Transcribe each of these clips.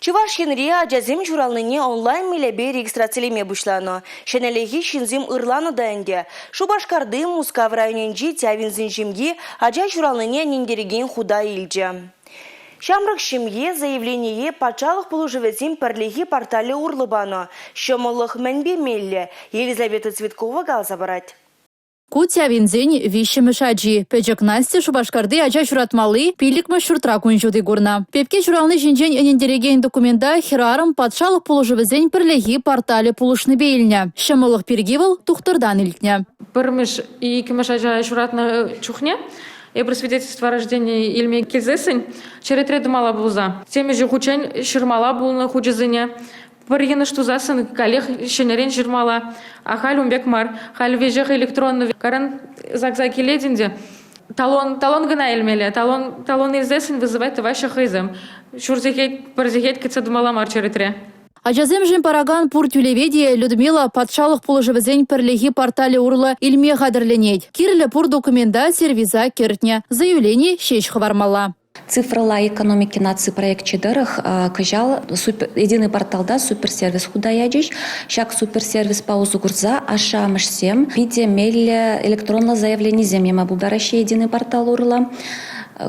Чӑваш Енре ачасем ҫуралнине онлайн мелӗпе регистрацилеме пуҫланӑ. Ҫӗнӗлӗхе ҫынсем ырланӑ та ӗнтӗ. Шупашкарти Мускав районӗнчи Тявинсен ҫемйи ача ҫуралнине ӗнентерекен хута илчӗ. Ҫамрӑк ҫемье заявление патшалӑх пулӑшӑвӗсен пӗрлехи порталӗ урлӑ панӑ. Ҫӑмӑллӑх мӗнпе меллӗ? Елизавета Цветкова каласа парать. Ку Тявинсен виҫҫӗмӗш ачи. Пӗчӗк Настя Шупашкарти ача ҫуратмалли пиллӗкмӗш ҫуртра кун ҫути курнӑ. Пепке ҫурални ҫинчен ӗнентерекен документа хӗрарӑм патшалӑх пулӑшӑвӗсен пӗрлехи порталӗ пулӑшнипе илнӗ. Ҫӑмӑллӑх пирки вӑл тухтӑртан илтнӗ. Пӗрмӗш иккӗмӗш ача ҫуратнӑ чухне эпир свидетельство о рождении илме килсессӗн черетре тӑмалла пулса темиҫе хутчен ҫырмалла пулнӑ хучӗсене. Пӗр йӑнӑш тусассӑн каллех ҫӗнӗрен ҫырмалла. Ахаль ун пек мар. Халь веҫех электронлӑ. Каран ЗАГСа килет ӗнтӗ. Талон, талон кӑна илмелле. Талон, талон илсессӗн вызывать тӑваҫҫӗ хӑйсем. Ҫур сехет, пӗр сехет кӗтсе тӑмалла мар черетре. Ачасемшӗн паракан пур тӳлеве те Людмила патшалӑх пулӑшӑвӗсен пӗрлехи порталӗ урлӑ илме хатӗрленет. Кирлӗ пур документа сервиса кӗртнӗ, заявлени ҫеҫ хӑвармалла. Цифрӑлла экономики наци проекчӗ тӑрӑх кӑҫал единый порталта суперсервис хута ячӗҫ. Ҫак суперсервиспа усӑ курса ашшӗ-амӑшсем питӗ меллӗ электронлӑ заявленисем яма пултараҫҫӗ единый портал урлӑ.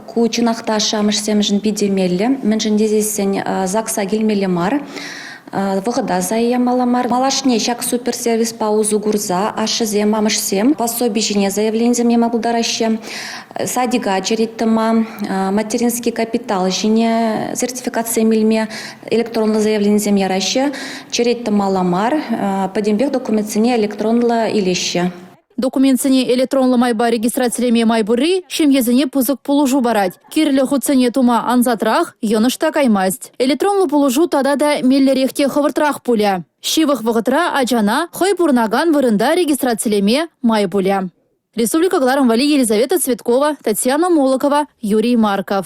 Ку чӑнах та ашшӗ-амӑшсемшӗн питӗ меллӗ, мӗншӗн тесессӗн ЗАГСа килмелле мар. Вӑхӑта сая ямалла мар. Малашне ҫак суперсервиспа усӑ курса ашшӗсем, амӑшсем пособи ҫине заявленисем яма пултараҫҫӗ. Садика черет тӑма, материнский капитал ҫине сертификатсем илме электронлӑ заявленисем яраҫҫӗ. Черет тӑмалла мар, пӗтӗмпех документсене электронлӑ илеҫҫӗ. Документсене электронлӑ майпа регистрацилеме май пурри ҫемьесене пысӑк пулӑшу парать. Кирлӗ хутсене тума ансатрах, йӑнӑш та каймасть. Электронлӑ пулӑшу тата та меллӗрех те хӑвӑртрах пулӗ. Ҫывӑх вӑхӑтра ачана хӑй пурӑнакан вырӑнта регистрацилеме май пулӗ. Республика кӑларӑм валли Елизавета Цветкова, Татьяна Молокова, Юрий Марков.